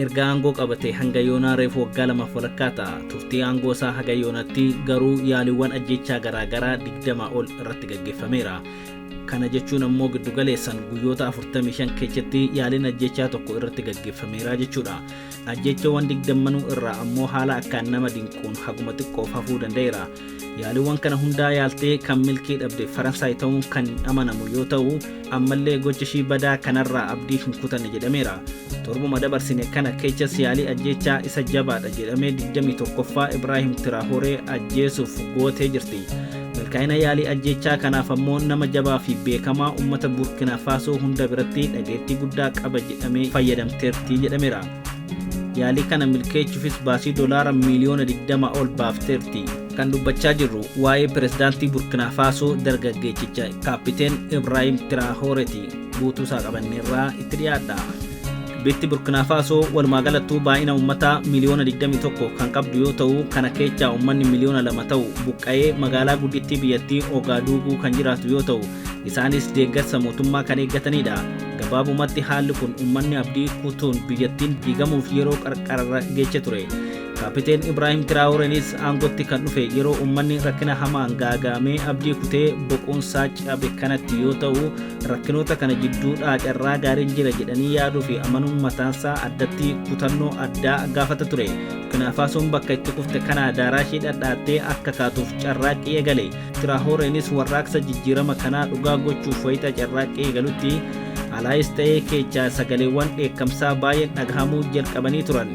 Erga aangoo qabate hanga yoonaa reefu waggaa lamaaf walakkaa ta'a. Turtii aangoo isaa haga yoonaatti garuu yaaliiwwan ajjechaa garaagaraa 20 ol irratti gaggeeffameera. Kana jechuun ammoo giddugaleessan guyyoota 45 keessatti yaaliin ajjechaa tokko irratti gaggeeffameera jechuudha. Ajjechawwan digdammanuu irraa ammoo haala akkaan nama dinquun haguma xiqqoof hafuu danda'eera. Yaaliiwwan kana hundaa yaaltee kan milkii dhabde Faransaay ta'uun kan amanamu yoo ta'u, ammallee gocha ishii badaa kanarraa abdii hin kutanne jedhameera. Torbuma dabarsine kana keessas yaalii ajjechaa isa jabaadha jedhamee 21ffaa Ibraahim Tiraahoree ajjeesuuf gootee jirti. Milkaa'ina yaalii ajjechaa kanaaf ammoo nama jabaa fi beekamaa uummata Burkina Faasoo hunda biratti dhageettii guddaa qaba jedhamee fayyadamteerti jedhameera. Yaalii kana milkeechuufis baasii doolaara miiliyoona 20 ol baafteerti. Kan dubbachaa jirru waa'ee pirezidaantii Burkina Faasoo dargaggeessicha Kaappiteen Ibraahim Tiraahoreeti. Guutuu isaa qabanneerraa itti dhiyaadha. Bitti Burkina Faasoo walumaa galattuu baay'ina uummataa miiliyoona 21 kan qabdu yoo ta'u, kana keessaa uummanni miiliyoona 2 ta'u buqqa'ee magaalaa guddittii biyyattii Ogaaduuguu kan jiraatu yoo ta'u, isaanis deeggarsa mootummaa kan eeggatanidha. Gabaabumatti haalli kun uummanni abdii kutuun biyyattiin diigamuuf yeroo qarqararra geeche ture. Kaapiteen Ibraahim Tiraawureenis aangootti kan dhufe yeroo uummanni rakkina hamaan gaagaamee abdii kutee boquunsaa cabe kanatti yoo ta'u, rakkinoota kana jidduudhaa carraa gaariin jira jedhanii yaaduu fi amanuun mataansaa addatti kutannoo addaa gaafata ture. Burkina Faasoon bakka itti kufte kana daaraa ishee dhadhaattee akka kaatuuf carraaqqii eegale. Tiraahoreenis warraaqsa jijjiirama kanaa dhugaa gochuuf wayita carraaqqii eegalutti alaayis ta'ee keechaa sagaleewwan dheekkamsaa baay'een dhagahamuu jalqabanii turan.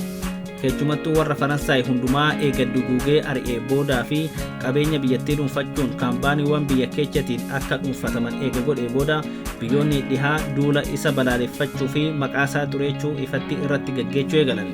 Keessumattuu warra Faransaay hundumaa eega duguugee ari'ee boodaa fi qabeenya biyyattii dhuunfachuun kaampaaniiwwan biyya keechatiin akka dhuunfataman eega godhee booda biyyoonni dhihaa duula isa balaaleffachuu fi maqaasaa xureechuu ifatti irratti gaggeechuu eegalan.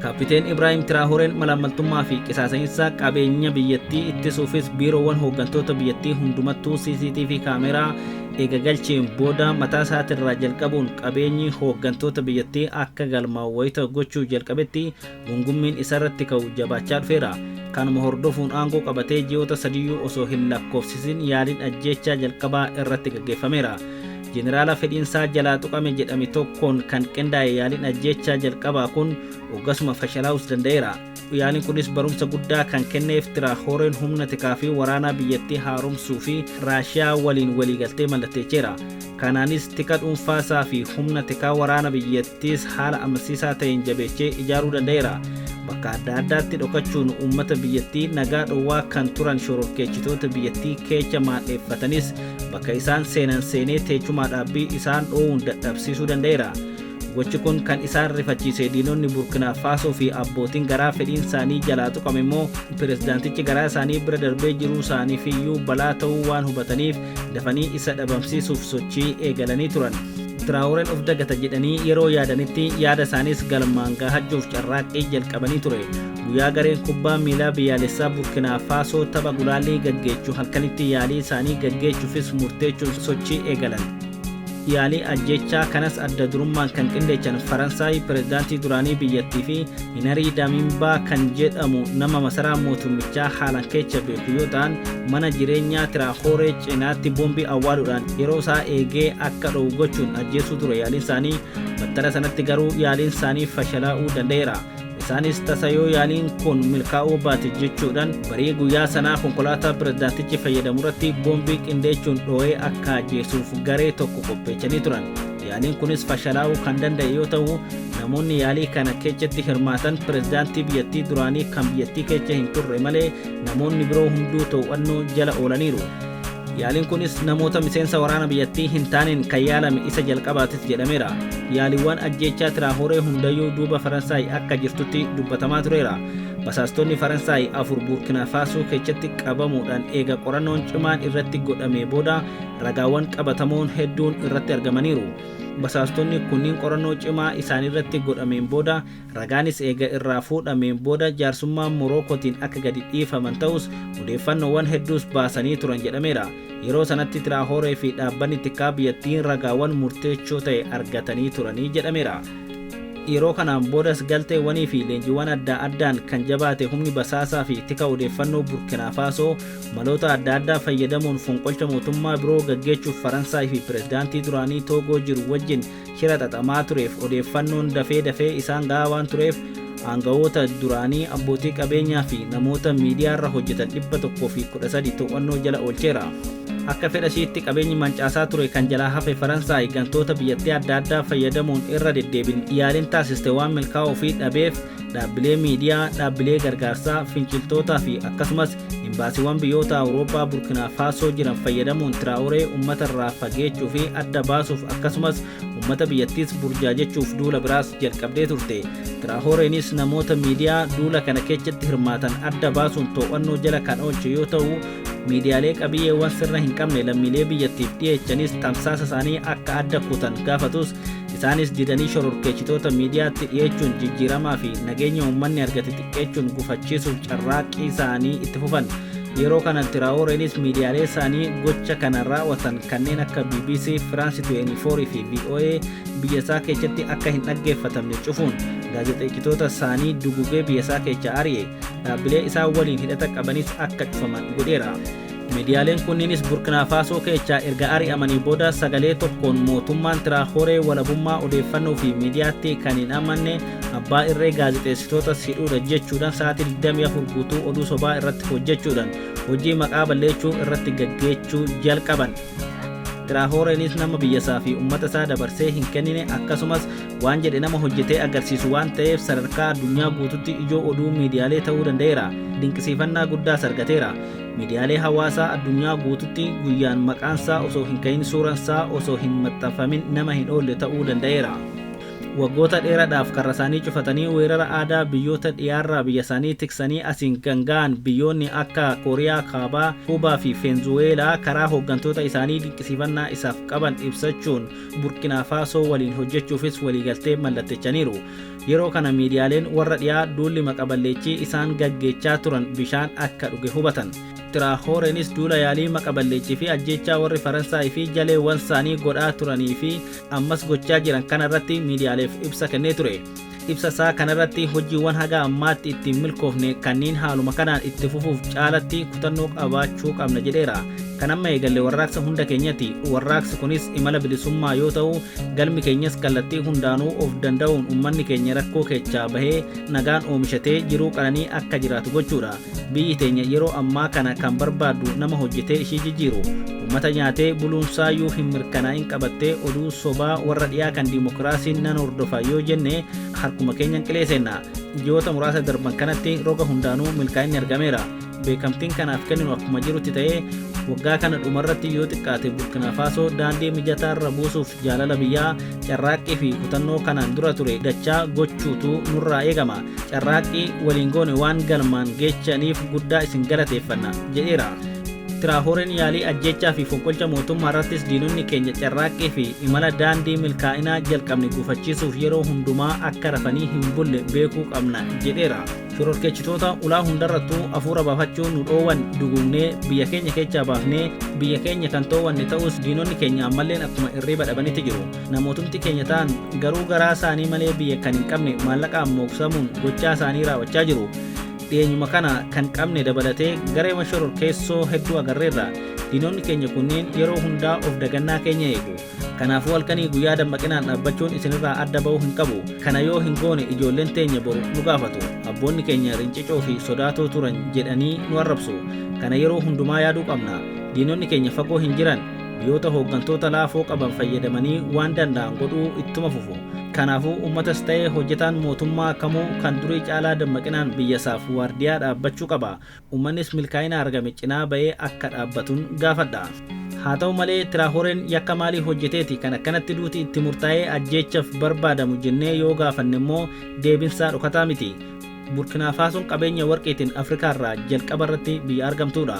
Kaappiteen Ibraahim Tiraahoreen malaammaltummaa fi qisaasa'iinsa qabeenya biyyattii ittisuufis biiroowwan hooggantoota biyyattii hundumattuu CCTV kaameraa eega galcheen booda mataa isaatirraa jalqabuun qabeenyi hooggantoota biyyattii akka galmaa'u wayita gochuu jalqabetti gungummiin isarratti ka'u jabaachaa dhufeera. Kanuma hordofuun aangoo qabatee ji'oota sadiyyuu osoo hin lakkoofsisin yaaliin ajjeechaa jalqabaa irratti gaggeeffameera. Jeneraala fedhiinsaa jalaa tuqame jedhame tokkoon kan qindaa'e yaaliin ajjeechaa jalqabaa kun hoggasuma fashalaa'uus danda'eera. Yaaliin kunis barumsa guddaa kan kenneef Tiraahoreen humna tikaa fi waraanaa biyyattii haaromsuu fi Raashiyaa waliin waliigaltee mallatteecheera. Kanaanis tika dhuunfaasaa fi humna tikaa waraana biyyattiis haala amansiisaa ta'een jabeechee ijaaruu danda'eera. Bakka adda addaatti dhokachuun uummata biyyattii nagaa dhowwaa kan turan shororkeessitoota biyyattii keecha maadheeffatanis bakka isaan seenan seenee teechumaa dhaabbii isaan dhoowwuun dadhabsiisuu danda'eera. Gochi kun kan isaan rifachiise diinonni Burkina Faasoo fi abbootiin garaa fedhiin isaanii jalaa tuqame immoo pirezidaantichi garaa isaanii bira darbee jiruu isaaniif iyyuu balaa ta'uu waan hubataniif dafanii isa dhabamsiisuuf sochii eegalanii turan. Tiraahoreen of dagata jedhanii yeroo yaadanitti yaada isaaniis galmaan gahachuuf carraaqqii jalqabanii ture. Guyyaa gareen kubbaa miilaa biyyaalessaa Burkina Faasoo tapha gulaallii gaggeechuu halkanitti yaalii isaanii gaggeechuufis murteechuun sochii eegalan. Yaalii ajjechaa kanas adda durummaan kan qindeechan Faransaay pirezidaantii duraanii biyyattii fi Hinarii Damimbaa kan jedhamu nama masaraa mootummichaa haalaan keessa beeku yoo ta'an, mana jireenyaa Tiraahoree cinaatti boombii awwaaluudhaan yeroo isaa eegee akka dho'u gochuun ajjeesuu ture yaaliin isaanii. Battala sanatti garuu yaaliin isaanii fashalaa'uu danda'eera. Isaanis tasa yoo yaaliin kun milkaa'uu baate jechuudhaan barii guyyaa sanaa konkolaataa pirezidaantichi fayyadamu irratti boombii qindeechuun dhoo'ee akka ajjeesuuf garee tokko qopheechanii turan. Yaaliin kunis fashalaa'uu kan danda'e yoo ta'u, namoonni yaalii kana keessatti hirmaatan pirezidaantii biyyattii duraanii kan biyyattii keessa hin turre malee namoonni biroo hunduu to'annoo jala oolaniiru. Yaaliin kunis namoota miseensa waraana biyyattii hin taaneen kan yaalame isa jalqabaatis jedhameera. Yaaliiwwan ajjeechaa Tiraahoree hundayyuu duuba Faransaay akka jirtutti dubbatamaa tureera. Basaastonni Faransaay 4 Burkina Faasoo keessatti qabamuudhaan eega qorannoon cimaan irratti godhamee booda ragaawwan qabatamoon hedduun irratti argamaniiru. Basaastonni kunniin qorannoo cimaa isaanirratti godhameen booda ragaanis eega irraa fuudhameen booda jaarsummaa Morookotiin akka gadi dhiifaman ta'us odeeffannoowwan hedduus baasanii turan jedhameera. Yeroo sanatti Tiraahoree fi dhaabbanni tikaa biyyattiin ragaawwan murteessoo ta'e argatanii turanii jedhameera. Yeroo kanaan boodas galteewwanii fi leenjiiwwan adda addaan kan jabaate humni basaasaa fi tika odeeffannoo Burkinaa Faasoo maloota adda addaa fayyadamuun fonqolcha mootummaa biroo gaggeessuuf Faransaay fi pirezidaantii duraanii Toogoo jiru wajjin shira xaxamaa tureef odeeffannoon dafee dafee isaan gahaa waan tureef aangawoota duraanii, abbootii qabeenyaa fi namoota miidiyaarra hojjetan 113 to'annoo jala oolcheera. Akka fedha ishiitti qabeenyi mancaasaa ture kan jalaa hafe Faransaay gantoota biyyattii adda addaa fayyadamuun irra deddeebiin yaaliin taasiste waan milkaa'uu fi dhabeef dhaabbilee miidiyaa, dhaabbilee gargaarsaa, finciltootaa fi akkasumas imbaasiiwwan biyyoota Awurooppaa Burkinaa Faasoo jiran fayyadamuun Tiraa'oree uummata irraa fageechuu fi adda baasuuf akkasumas uummata biyyattiis burjaajechuuf duula biraas jalqabdee turte. Tiraahoreenis namoota miidiyaa duula kana keessatti hirmaatan adda baasuun to'annoo jala kan oolche yoo ta'u, miidiyaalee qabiyyeewwan sirna hin qabne lammiilee biyyattiif dhiyeechanis tamsaasa isaanii akka adda kutan gaafatus isaanis didanii shororkeessitoota miidiyaatti dhiyeechuun jijjiiramaa fi nageenya uummanni argate xiqqeechuun gufachiisuuf carraaqqii isaanii itti fufan. Yeroo kana Tiraa'oreenis miidiyaalee isaanii gocha kana raawwatan kanneen akka BBC, France 24 fi VOA biyya isaa keessatti akka hin dhaggeeffatamne cufuun gaazexeessitoota isaanii dugugee biyya isaa keessa ari'e. Dhaabbilee isaan waliin hidhata qabanis akka cufaman godheera. Miidiyaaleen kunniinis Burkinaa Faasoo keessaa erga ari'amanii booda sagalee tokkoon mootummaan Tiraahoree walabummaa odeeffannoo fi miidiyaatti kan hin amanne abbaa irree gaazexeessitoota hidhuudha jechuudhaan sa'aatii 24 guutuu oduu sobaa irratti hojjechuudhaan hojii maqaa balleessuu irratti gaggeessuu jalqaban. Tiraahoreenis nama biyyasaa fi uummata isaa dabarsee hin kennine akkasumas waan jedhe nama hojjetee agarsiisu waan ta'eef sadarkaa addunyaa guututti ijoo oduu miidiyaalee ta'uu danda'eera. Dinqisiifannaa guddaas argateera. Miidiyaalee hawaasaa addunyaa guututti guyyaan maqaansaa osoo hin ka'in suuransaa osoo hin maxxanfamin nama hin oolle ta'uu danda'eera. Waggoota dheeraadhaaf karra isaanii cufatanii weerara aadaa biyyoota dhiyaarraa biyya isaanii tiksanii asiin kan ga'an biyyoonni akka Kooriyaa Kaabaa, Kuubaa fi Feenzuweelaa karaa hooggantoota isaanii dinqisiifannaa isaaf qaban ibsachuun Burkinaa Faasoo waliin hojjechuufis waliigaltee mallattechaniiru. Yeroo kana miidiyaaleen warra dhiyaa duulli maqaballeechii isaan gaggeechaa turan bishaan akka dhuge hubatan. Tiraahoreenis duula yaalii maqaballeechii fi ajjeechaa warri Faransaay fi jaleewwan isaanii godhaa turanii fi ammas gochaa jiran kanarratti miidiyaaleef ibsa kennee ture. Ibsa isaa kanarratti hojiiwwan haga ammaatti ittiin milkoofne kanneen haaluma kanaan itti fufuuf caalatti kutannoo qabaachuu qabna jedheera. Kan amma eegalle warraaqsa hunda keenyati. Warraaqsi kunis imala bilisummaa yoo ta'u, galmi keenyas kallattii hundaanuu of danda'uun uummanni keenya rakkoo keessaa bahee nagaan oomishatee jiruu qananii akka jiraatu gochuudha. Biyyi teenya yeroo ammaa kana kan barbaaddu nama hojjetee ishii jijjiiru. Uummata nyaatee buluunsaayyuu hin mirkanaa'in qabattee oduu sobaa warra dhiyaa kan dimokiraasiin nan hordofa yoo jenne harkuma keenyan qileessenna. Ji'oota muraasa darban kanatti roga hundaanuu milkaa'inni argameera. Beekamtiin kanaaf kenninu akkuma jirutti ta'ee waggaa kana dhumarratti yoo xiqqaate Burkinaa Faasoo daandii mijataarra buusuuf jaalala biyyaa, carraaqqii fi kutannoo kanaan dura ture dachaa gochuutu nurraa eegama. Carraaqqii waliin goone waan galmaan geechaniif guddaa isin galateeffanna jedheera. Tiraahoreen yaalii ajjechaa fi fonqolcha mootummaa irrattis diinonni keenya carraaqqii fi imala daandii milkaa'inaa jalqabne gufachiisuuf yeroo hundumaa akka rafanii hin bulle beekuu qabna jedheera. Shororkeessitoota ulaa hundarrattuu afuura baafachuu nu dhoowwan duguugnee biyya keenya keessaa baafnee biyya keenya kan to'anne ta'us diinonni keenya ammalleen akkuma irriba dhabanitti jiru. Namootumti keenya ta'an garuu garaa isaanii malee biyya kan hin qabne maallaqaan mooksamuun gochaa isaanii raawwachaa jiru. Dhiyeenyuma kana kan qabne dabalatee garee shororkeessoo hedduu agarreerra. Diinonni keenya kunneen yeroo hundaa of dagannaa keenya eegu. Kanaafuu halkanii guyyaa dammaqinaan dhaabbachuun isinirraa adda ba'uu hin qabu. Kana yoo hin goone ijoolleen teenya boru nu gaafatu. Abboonni keenya rincicoo fi sodaatoo turan jedhanii nu arrabsu. Kana yeroo hundumaa yaaduu qabna. Diinonni keenya fagoo hin jiran. Biyyoota hooggantoota laafoo qaban fayyadamanii waan danda'an godhuu ittuma fufu. Kanaafuu uummatas ta'ee hojjetaan mootummaa kamuu kan durii caalaa dammaqinaan biyyasaaf waardiyaa dhaabbachuu qaba. Uummannis milkaa'ina argame cinaa ba'ee akka dhaabbatuun gaafadha. Haa ta'u malee Tiraahoreen yakka maalii hojjeteeti kan akkanatti duuti itti murtaa'ee ajjeechaaf barbaadamu jennee yoo gaafanne immoo deebinsaa dhokataa miti. Burkinaa Faasoon qabeenya warqiitiin Afrikaarraa jalqaba irratti biyya argamtuudha.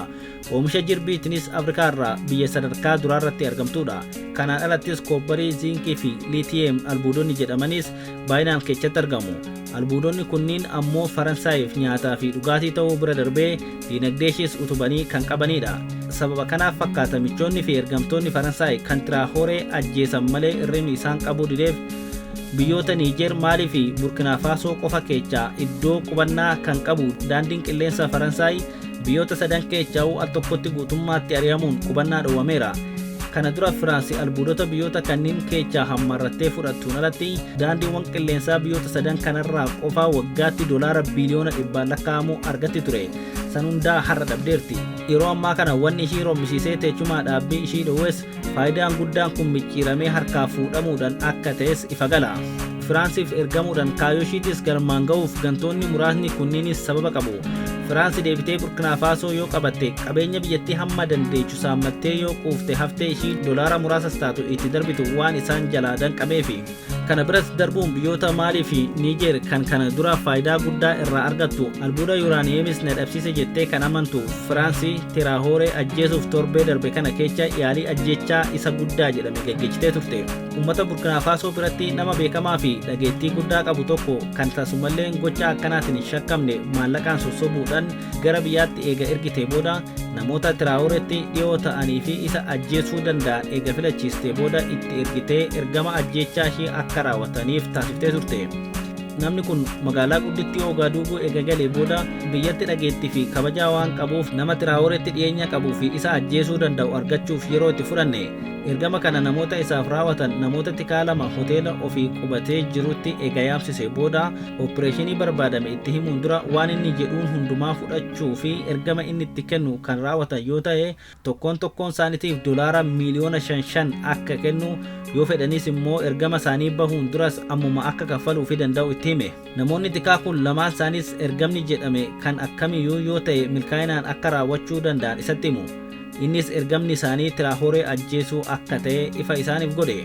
Oomisha jirbiitiinis Afrikaarraa biyya sadarkaa duraarratti argamtuudha. Kanaan alattis koobbarii, ziinkii fi liitiyeem albuudonni jedhamanis baay'inaan keessatti argamu. Albuudonni kunniin ammoo Faransaayif nyaataa fi dhugaatii ta'uu bira darbee diinagdee ishees utubanii kan qabanidha. Sababa kanaaf fakkaata michoonni fi ergamtoonni Faransaay kan Tiraahoree ajjeesan malee irribni isaan qabuu dideef. Biyyoota Niijeer, Maalii fi Burkinaa Faasoo qofa keechaa iddoo qubannaa kan qabu daandiin qilleensa Faransaay biyyoota sadan keechaa'uu al tokkotti guutummaatti ari'amuun qubannaa dhowwameera. Kana dura Firaansi albuudota biyyoota kanneen keechaa hammarrattee fudhattuun alatti daandiiwwan qilleensaa biyyoota sadan kanarraa qofaa waggaatti doolaara biiliyoona dhibbaan lakkaa'amu argatti ture. San hundaa har'a dhabdeerti. Yeroo ammaa kana wanni ishii rommisiisee teechumaa dhaabbii ishii dhowwes faayidaan guddaan kun micciiramee harkaa fuudhamuudhaan akka ta'es ifa gala. Firaansiif ergamuudhaan kaayyoo ishiitis galmaan ga'uuf gantoonni muraasni kunniinis sababa qabu. Firaansi deebitee Burkinaa Faasoo yoo qabatte qabeenya biyyattii hamma dandeechu saammattee yoo quufte haftee ishii doolaara muraasas taatu itti darbitu waan isaan jalaa danqameefi. Kana biras darbuun biyyoota Maalii fi Niijeer kan kana dura faayidaa guddaa irraa argattu albuuda yuuraaniyeemis na dhabsiise jettee kan amantu Firaansi Tiraahooree ajjeesuuf torbee darbe kana keessa yaalii ajjeechaa isa guddaa jedhame geggeessitee turte. Uummata Burkinaa Faasoo biratti nama beekamaa fi dhageettii guddaa qabu tokko kan tasumallee gocha akkanaatiin hin shakkamne maallaqaan sossobuudhaan gara biyyaatti eega ergitee booda namoota Tiraahoreetti dhiyoo ta'anii fi isa ajjeesuu danda'an eega filachiistee booda itti ergitee ergama ajjeechaa ishii akka raawwataniif taasiftee turte. Namni kun magaalaa guddittii Ogaaduuguu eega galee booda biyyatti dhageettii fi kabajaa waan qabuuf nama Tiraahoreetti dhiyeenya qabuu fi isa ajjeesuu danda'u argachuuf yeroo itti fudhanne. Ergama kana namoota isaaf raawwatan namoota tikaa lama hoteela ofii qubatee jirutti eega yaamsise booda opereeshinii barbaadame itti himuun dura waan inni jedhuun hundumaa fudhachuu fi ergama inni itti kennu kan raawwatan yoo ta'e tokkoon tokkoon isaaniitiif doolaara miiliyoona 5 akka kennu yoo fedhanis immoo ergama isaanii bahuun duras ammuma akka kaffaluu fi danda'u itti hime. Namoonni tikaa kun lamaan isaanis ergamni jedhame kan akkamiyyuu yoo ta'e milkaa'inaan akka raawwachuu danda'an isatti himu. Innis ergamni isaanii Tiraahoree ajjeesuu akka ta'e ifa isaaniif godhe.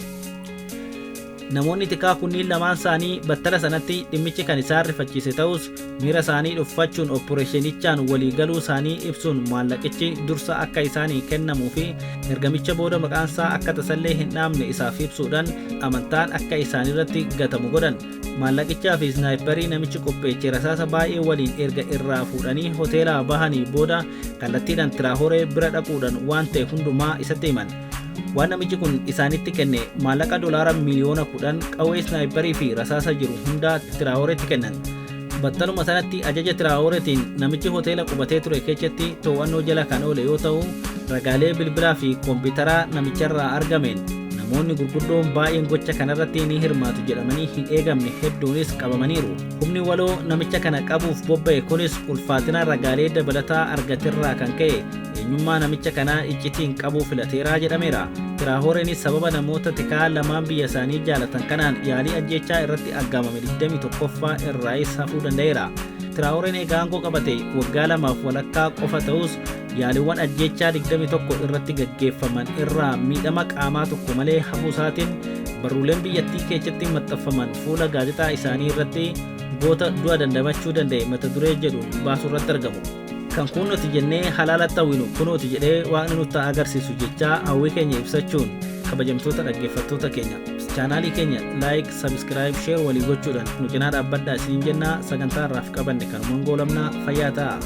Namoonni tikaa kunniin lamaan isaanii battala sanatti dhimmichi kan isaan rifachiise ta'us miira isaanii dhuffachuun opereeshinichaan walii galuu isaanii ibsuun maallaqichi dursa akka isaanii kennamuu fi ergamicha booda maqaan isaa akka tasallee hin dhaamne isaaf ibsuudhaan amantaan akka isaanirratti gatamu godhan. Maallaqichaa fi isnaayiparii namichi qopheeche rasaasa baay'ee waliin erga irraa fuudhanii hoteelaa bahanii booda kallattiidhaan Tiraahoree bira dhaquudhaan waan ta'e hundumaa isatti himan. Waan namichi kun isaanitti kenne maallaqa doolaara miiliyoona 10 qawwee isnaayiparii fi rasaasa jiru hundaa Tiraahoreetti kennan. Battaluma sanatti ajaja Tiraahoreetiin namichi hoteela qubatee ture keessatti to'annoo jala kan oole yoo ta'u ragaalee bilbilaa fi koompitaraa namicharraa argameen namoonni gurguddoon baay'een gocha kanarratti ni hirmaatu jedhamanii hin eegamne hedduunis qabamaniiru. Humni waloo namicha kana qabuuf bobba'e kunis ulfaatina ragaalee dabalataa argaterraa kan ka'e eenyummaa namicha kanaa iccitiin qabuu filateeraa jedhameera. Tiraahoreenis sababa namoota tikaa lamaan biyya isaanii jaalatan kanaan yaalii ajjeechaa irratti aggaamame 21ffaa irraayis hafuu danda'eera. Tiraahoreen egaa aangoo qabate waggaa 2 walakkaa qofa ta'us yaaliiwwan ajjeechaa 21 irratti gaggeeffaman irraa miidhama qaamaa tokko malee hafuu isaatiin barruuleen biyyattii keessatti maxxanfaman fuula gaazexaa isaanii irratti goota du'a dandamachuu danda'e mata duree jedhuun baasuu irratti argamu. Kan kun nuti jennee halaalatti hawwinu kunuuti jedhee waaqni nutti agarsiisu jechaa hawwii keenya ibsachuun kabajamtoota dhaggeeffattoota keenya chaanaalii keenya laayik, sabiskiraayib, sheer walii gochuudhaan nu cinaa dhaabbadhaa isiniin jennaa. Sagantaa irraaf qabanne kanumaan goolabnaa, fayyaa ta'a.